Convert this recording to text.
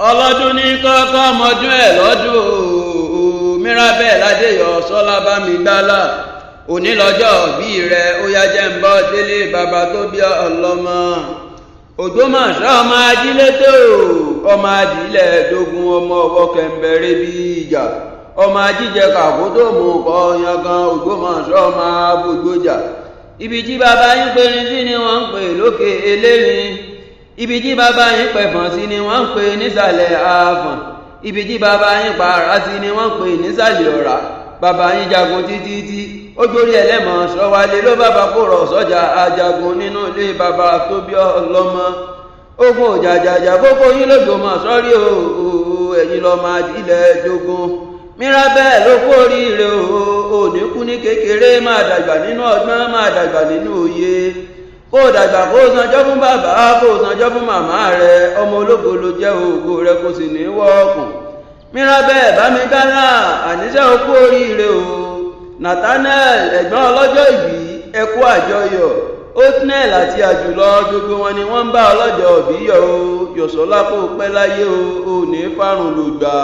Ọlọ́dún ní kọ́kọ́ mọdún ẹ̀ lọ́dún ooo. Mirabel Adéyọ̀ Sọ́lá Bámigbálà, òní lọ́jọ́ bí rẹ̀, ó yá jẹ́ ń bọ́ délé bàbá tó bí ọlọ́mọ. Ògbómọ̀ṣọ́, ọmọ ajílétò, ọmọ ajílẹ̀ dógún, ọmọ ọwọ́ kẹ̀mbẹ̀rẹ̀ bí ìjà, ọmọ ajíjẹ kàkó tó mú kọ́ yangan. Ògbómọ̀ṣọ́, ọmọ abògbójà. Ibi tí bàbá yín perin sí ni wọ́n ń pè lókè elérin, ibi tí bàbá yín pẹ̀fọ̀n sí ni wọ́n ń pè nísàlẹ̀ àfọ̀n, ibi tí bàbá yín pààrà sí ni wọ́n ń pè nísàlẹ̀ ọ̀rá. Bàbá yín jagun títí tí ó gbórí ẹlẹ́mọ̀ sọ́wálé ló bàbá kó rọ̀ sọ́jà ajagun nínú ilé bàbá tó bí ọlọ́mọ. Ogun òjàjàjà kókó yín lÓgbómọ̀ṣọ́ sọ́rí o, ẹ̀yin lọ́ọ́ máa dilẹ̀ jogun. Mirabel, ló kú oríire o. Òní kú ní kékeré, máa dàgbà nínú ọgbọ́n, máa dàgbà nínú òye. Kó dàgbà, kó sanjọ́ fún bàbá, kó sanjọ́ fún màmá rẹ. Ọmọ ológo ló jẹ́, ògo rẹ kò sì ní wọ́ọ̀kùn. Mirabel Bámigbálà, àníṣe ó kú oríire o. Nathaniel, ẹ̀gbọ́n ọlọ́jọ́ ìbí, ẹ kú àjọyọ̀. Otnel àti àjùlọ, gbogbo wọn ni wọ́n ń bá ọlọ́jọ́ òbí yọ̀ o. Yọ̀sọ́lá, kó pẹ́ láyé o, ò ní fárùn lògbà.